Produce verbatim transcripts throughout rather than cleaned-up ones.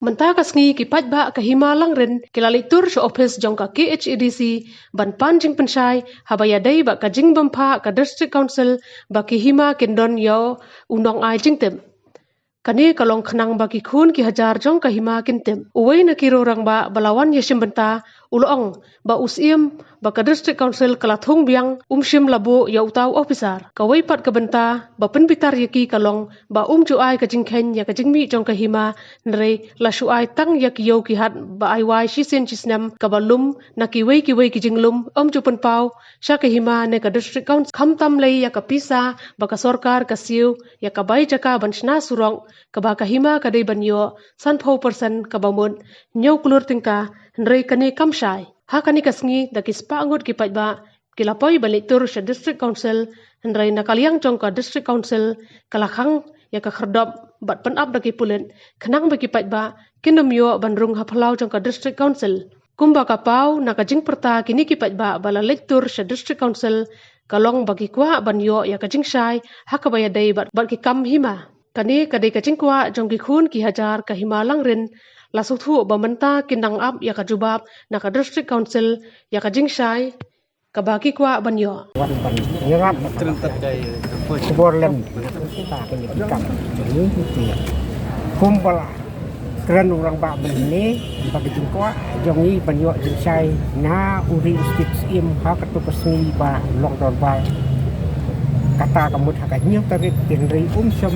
Mynta ka sngi ki paidbah ka Hima Langrin ki la leit tur sha ophis jong ka K H A D C ban pan jingpynshai haba ïadei bad ka jingbymphah ka District Council ba ki hima kin don ïa u nongai jingtip. Kane ka long khnang ba ki khun ki hajar jong ka hima kin tip. Uwei na ki rangbah ba la wan ïashim bynta u la ong ba u Syiem ba ka District Council ka la thung biang um shym la buh ïa uta u ophisar. Kawei pat ka bynta ba pynbitar ïa ki ka long ba um ju ai ka jingkheiñ ïa ka jingmih jong ka hima, hynrei la shu ai tang ïa ki ïew ki hat ba ai wai shisien shisnem kaba lum na kiwei kiwei ki jinglum, um ju pynpaw sha ka hima ne ka District Council. Khamtam lei ïa ka pisa ba ka sorkar ka siew ïa ka bai jaka ban shna surok kaba ka hima ka dei ban ïoh sanphew percent kaba mut hynñiew klur tyngka, hynrei kane kam shai. Ha kane ka sngi da ki spah ngut ki paidbah ki la poi ban leit tur sha District Council, hynrei na ka liang jong ka District Council ka la khang ïa ka khyrdop bad pynap da ki pulit khnang ba ki paidbah kin ym ïoh ban rung ha phyllaw jong ka District Council. Kumba ka paw na ka jingpyrta kine ki paidbah ba la leit tur sha District Council ka long ba ki kwah ban ïoh ïa ka jingshai ha kaba ïadei bad, bad ki kam hima. Kane ka dei ka jingkwah jong ki khun ki hajar ka Hima Langrin. La sngewthuh ba mynta kin nang ap ïa ka jubab na ka District Council ïa ka jingshai kaba ki kwah ban ïoh. Wan ban ïarap khubor lem. Kumba la kren u rangbah mynne ba ka jingkwah jong ngi ban ïoh jingshai na u ri u state syiem ha kato ka sngi ba long dorbar. Kata ka mut ha ka hynñiew tarik, hynrei um shym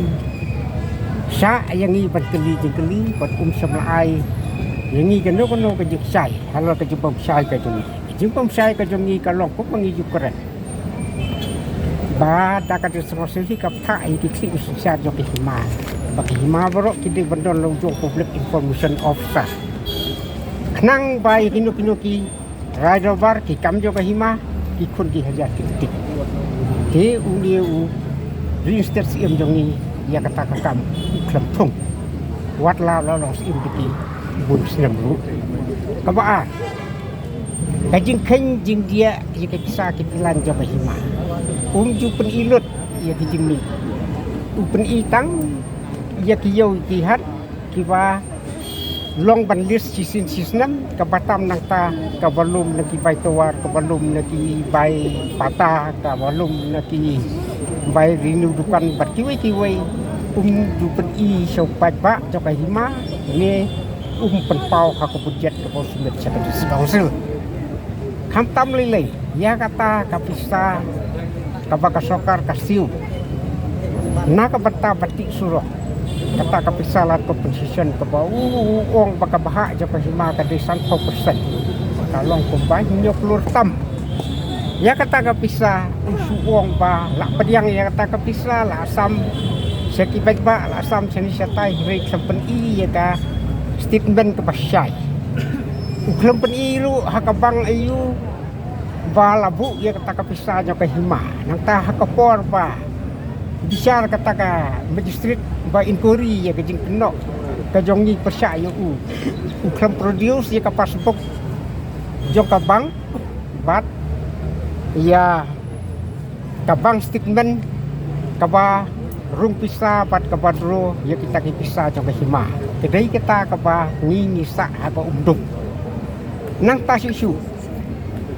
shah ïa ngi ban kylli jingkylli bad um shym la ai ïa ngi kano kano ka jingshai halor ka jingbymshai ka jong ngi. Jingbymshai ka jong ngi ka long kumba ngi ju kren ba da ka District Council hi ka pynthah ïa ki khlieh u synshar jong ki hima ba ki hima baroh ki dei ban don la u jong Public Information Officer. Khnang ba ïa kino kino ki rai dorbar ki kam jong ka hima, ki khun ki hajar kin tip. Te une u ri u state syiem jong ngi ïa kata ka kam u khlem thung. Wat la u la long syiem da ki bun snem ruh. Kaba ar, ka jingkheiñ jingdiah ïa ka pisa ki pyllan jong ka hima, um ju pyni lut ïa ki jingmih. U pyni tang ïa ki ïew ki hat kiba long ban list shisien shisnem, kaba tam nangta kaba lum na ki bai towar, kaba lum na ki bai pata, kaba lum na ki bai renew dukan bad kiwei kiwei. Um ju pyni sha u paidbah jong ka hima ne um pynpaw ha ka budget kaba u submit sha ka District Council. Khamtam lei lei ïa kata ka pisa kaba ka sorkar ka siew na ka bynta ban tih surok. Kata ka pisa lad compensation kaba u, u ong ba ka bhah jong ka hima ka dei sanphew percent, ka long kumba hynñiew klur tam. Ïa kata ka pisa u shu ong ba la pdiang ïa kata ka pisa, la sam sha ki paidbah, la sam shane shatai, hynrei khlem pyni ïa ka statement kaba shai. U khlem pyni ruh ha ka bank aiu ba la buh ïa kata ka pisa jong ka hima. Nangta ha ka por ba bishar kata ka magistrate ba inquiry ïa ka jingkynnoh ka jong ngi pyrshah ïa u, u khlem produce ïa ka passbook jong ka bank bad ïa ka bank statement kaba rung pisa bad kaba draw ïa kita ki pisa jong ka hima. Ka dei kata kaba ngi ngi sah ha ka umdum. Nangta shuh shuh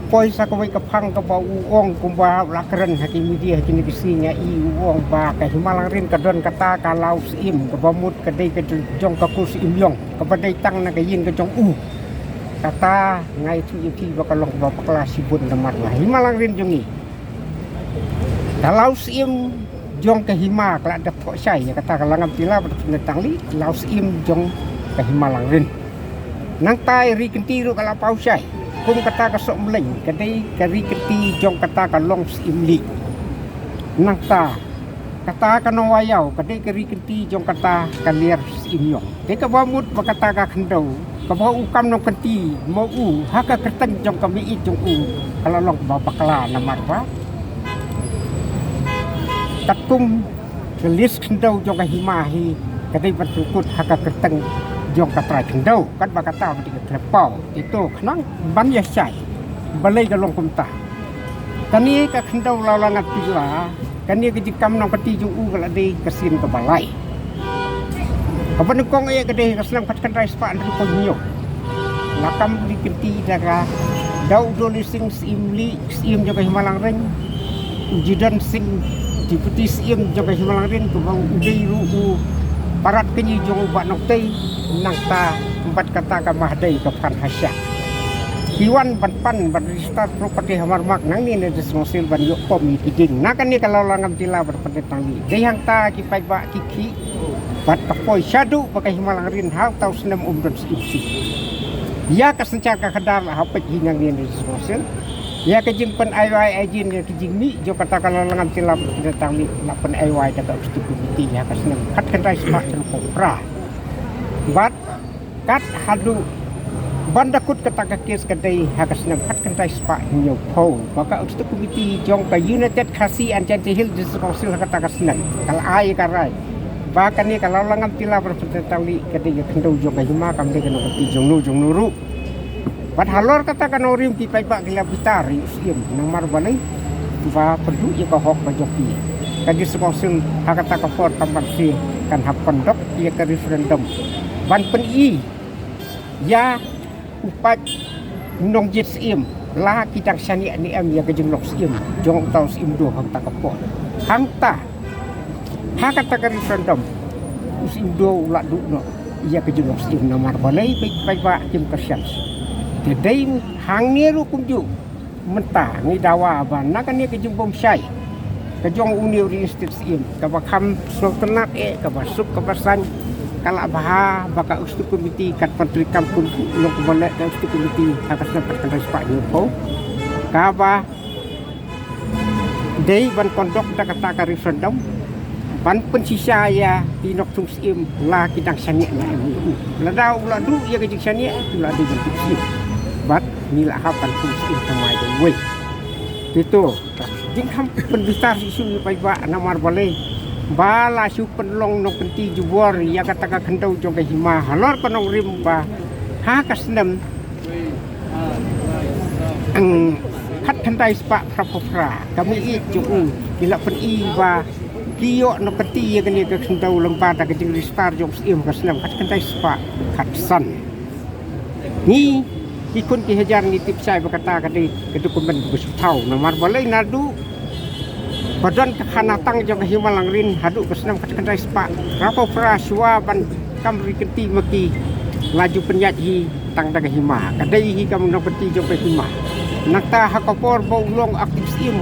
poi sa kawei ka phang kaba u ong kumba u la kren ha ki media ha kine ki sngi, nga i u ong ba ka Hima Langrin ka don kata ka law syiem kaba mut ka dei ka jong ka kur syiem ïong kaba dei tang na ka ïing ka jong u. Kata nga ïathuh ïa phi ba ka long kaba bakla shibun namar ba Hima Langrin jong ngi ka law syiem jong ka hima ka la dep thoh shai ïa kata ka la ngam pila ba dep na tang li law syiem jong ka Hima Langrin. Nangta ri kynti ruh ka la paw shai kum kata ka soh mleng ka dei ka ri kynti jong kata ka long syiem li. Nangta kata ka nongwai ïaw ka dei ka ri kynti jong kata ka liar syiem ïong. Te kaba mut ba kata ka khyndew kaba u kam nongkynti ma u ha ka kyrteng jong ka mei jong u ka la long kaba bakla namar ba katkum ka list khyndew jong ka hima hi ka dei ban pynkut ha ka kyrteng jong ka trai khyndew, katba kata ba dei ka khlem paw. Te to khnang ban ïa shai balei ka long kumta. Kane ka khyndew la la ngat pila, kane ka jingkam nongkynti jong u ka la dei ka sien kaba lai. Kaba nyngkong eh ka dei ka snem khatkhyndai spah hynriewphew hynñiew. La kam ri kynti da ka Daw Dolly Singh Syiem Lee, Syiem jong ka Hima Langrin, u Jidon Singh, Deputy Syiem jong ka Hima Langrin, kaba u dei ruh u parat kñi jong u Bah Nongtei, nangta bad kata ka Mahdei ka Phan Hasha. Ki wan ban pan ban register property hamar mak nangne na District Council ban ïoh pom ïa ki dieng. Na kane ka Lawlangam Jylla bad Pyndenttang Lih. Dei hangta ki paidbah ki khih bad ka poi shaduh ba ka Hima Langrin ha uta u snem um don syiem shuh. Ïa ka synshar ka khadar la hap peit hi nangne na District Council. Ïa ka jingpynaiwai aijin ïa ka jingmih jong kata ka Lawlangam Jylla bad Pyndenttang Lih la pynaiwai da ka Executive Committee ha ka snem khatkhyndai spah hynriewphew phra. Bad kat haduh ban da kut kata ka kes ka dei ha ka snem khatkhyndai spah hynñiewphew. Ba ka Executive Committee jong ka United Khasi and Jaintia Hills District Council ha kata ka snem ka la ai ka rai ba kane ka Lawlangam Jylla bad Pyndenttang Lih ka dei ka khyndew jong ka Hima, kam dei ka nongkynti jong no jong no ruh. Bad halor kata ka nongrim ki paidbah ki la bitar ïa u Syiem, namar balei? Ba pynduh ïa ka hok ka jong ki. Ka District Council ha kata ka por kam banse kan hap conduct ïa ka referendum ban pyni ïa u paid nongjied Syiem la ki dang shaniah ne em ïa ka jinglong Syiem jong uta u Syiem Doh ha kata ka por. Hangta ha kata ka referendum u Syiem Doh u la duh noh ïa ka jinglong Syiem, namar balei? Paidbah kim kyrshan. Te dei hangne ruh kumjuh mynta ngi dawa ba na kane ka jingbymshai ka jong une u ri state Syiem, kaba kham sngewtynnat eh, kaba suk kaba saiñ, ka la bha ba ka Executive Committee kat ban treikam kum u long kumba leh ka Executive Committee ha ka snem khatkhyndai spah hynñiewphew, kaba dei ban conduct da kata ka referendum ban pynshisha ïa ki nongthung Syiem la ki dang shaniah ne em. Lada u la duh ïa ka jingshaniah, u la dei ban duh Syiem. Bad ngi la hap ban thung Syiem thymmai dei wei. Te to, jingkham pynbitar shisha ïa paidbah, namar balei? Ba la shu pynlong nongkynti jubor ïa kata ka khyndew jong ka Hima halor ka nongrim ba ha ka snem khatkhyndai spah phraphew phra, ka mei jong u ki la pyni ba ki ïoh nongkynti ïa kane ka khyndew lyngba da ka jingregister jong u Syiem ka snem khatkhyndai spah khatsan. Ngi ki khun ki hajar ngi tip shai ba kata ka dei ka document ba shu thaw, namar balei? Naduh ba don ka khana tang jong ka Hima Langrin haduh ka snem khatkhyndai spah phraphew phra, shuwa ban kam ri kynti ma ki, la ju pynïaid hi tang da ka Hima, ka dei hi ka nongkynti jong ka Hima. Nangta ha ka por ba u long acting Syiem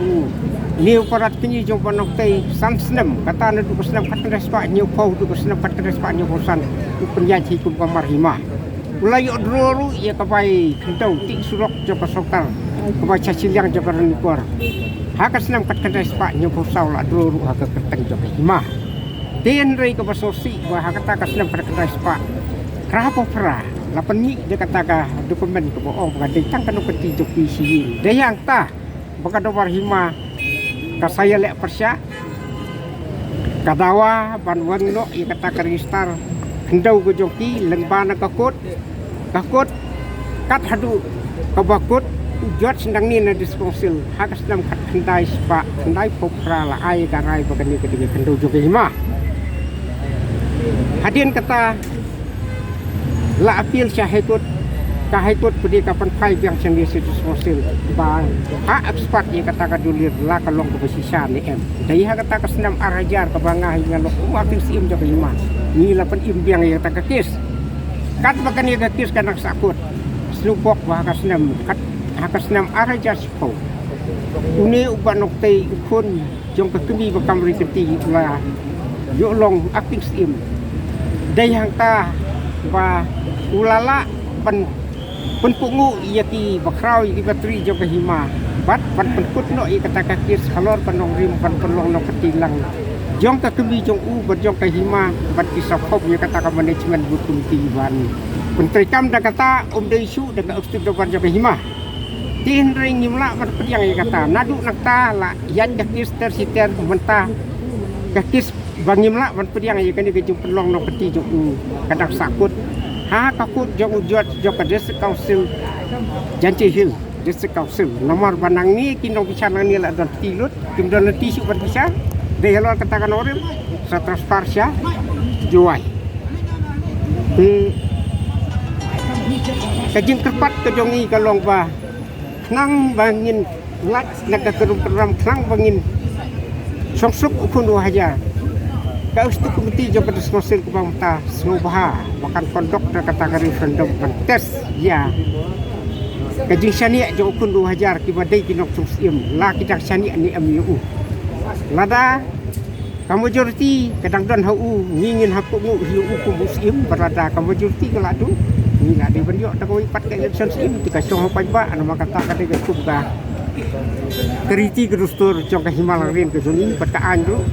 une u parat kñi jong u Bah Nongtei, san snem, kata naduh ka snem khatkhyndai spah hynñiewphew haduh ka snem khatkhyndai spah hynñiewphew san, u pynïaid hi kum ka mar Hima. U la ïoh draw ruh ïa ka bai khyndew tih surok jong ka sorkar, ka bai sha shiliang jong ka Ranikor ha ka snem khatkhyndai spah hynñiewphew saw, la draw ruh ha ka kyrteng jong ka Hima. Te hynrei kaba sngewsih ba ha kata ka snem khatkhyndai spah phraphew phra la pynmih da kata ka document kaba ong ba ka dei tang ka nongkynti jong ki shi ïing. Dei hangta ba ka dorbar Hima ka sa ïaleh pyrshah, ka dawa ban wan noh ïa kata ka register khyndew ka jong ki lyngba na ka kot. Ka kot kat haduh kaba kot u judge nangne na District Council ha ka snem khatkhyndai spah khyndaiphew phra la ai ka rai ba kane ka dei ka khyndew jong ka Hima. Hadien kata la appeal sha High Court, ka High Court pat ka pynphai biang sha ngi sha District Council ba ha expert ïa kata ka dulir la ka long kaba shisha ne em. Dei ha kata ka snem ar hajar kaba nga hi nga long u acting Syiem jong ka Hima, ngi la pynim biang ïa kata ka kes. Katba kane ka kes ka nang sahkut, sngewbok ba ha ka snem kat, ha ka snem ar hajar shiphew, une u Bah Nongtei u khun jong ka kmie ba kam ri kynti u la ïoh long acting Syiem. Dei hangta ba u la lah ban pynphuh nguh ïa ki bakhraw ïa ki batri jong ka Hima bad ban pynkut noh ïa kata ka kes halor ka nongrim ban pynlong nongkynti lang jong ka kmie jong u bad jong ka Hima bad ki sakhop ïa kata ka management booth committee ban pyntreikam da kata, um dei shuh da ka executive dorbar jong ka Hima. Te hynrei ngim lah ban pdiang ïa kata, naduh nangta la ïaid ka kes ter shi ter, mynta ka kes ba ngim lah ban pdiang ïa kane ka jingpynlong nongkynti jong u ka dang sahkut ha ka kot jong u judge jong ka District Council, Jaintia Hills District Council. Namar ba nangne ki nongbishar nangne la don kti lut, kim don lynti shuh ban bishar. Dei halor kata ka nongrim sa transfer sha Jowai. Te ka jingkyrpad ka jong ngi ka long ba khnang ba ngin lait na ka kynrum kynram, khnang ba ngin shongsuk u khun u hajar, ka Executive Committee jong ka District Council kaba mynta sngewbha ba kan conduct da kata ka referendum ban test ïa ka jingshaniah jong u khun u hajar kiba dei ki nongshong syiem, la ki dang shaniah ne em ïa u. Lada ka majority ka dang don ha u, ngi ngin hap kohnguh ïa u kum u syiem, bad lada ka majority ka la duh, ngi la dei ban ïoh da kawei pat ka election syiem. Te ka shong ha paidbah, namar kata ka dei ka kum ka riti ka dustur jong ka hima langrin ka jong ngi bad ka aiñ ruh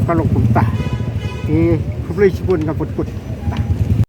ka long kumta. Te khublei shibun, nga put kut.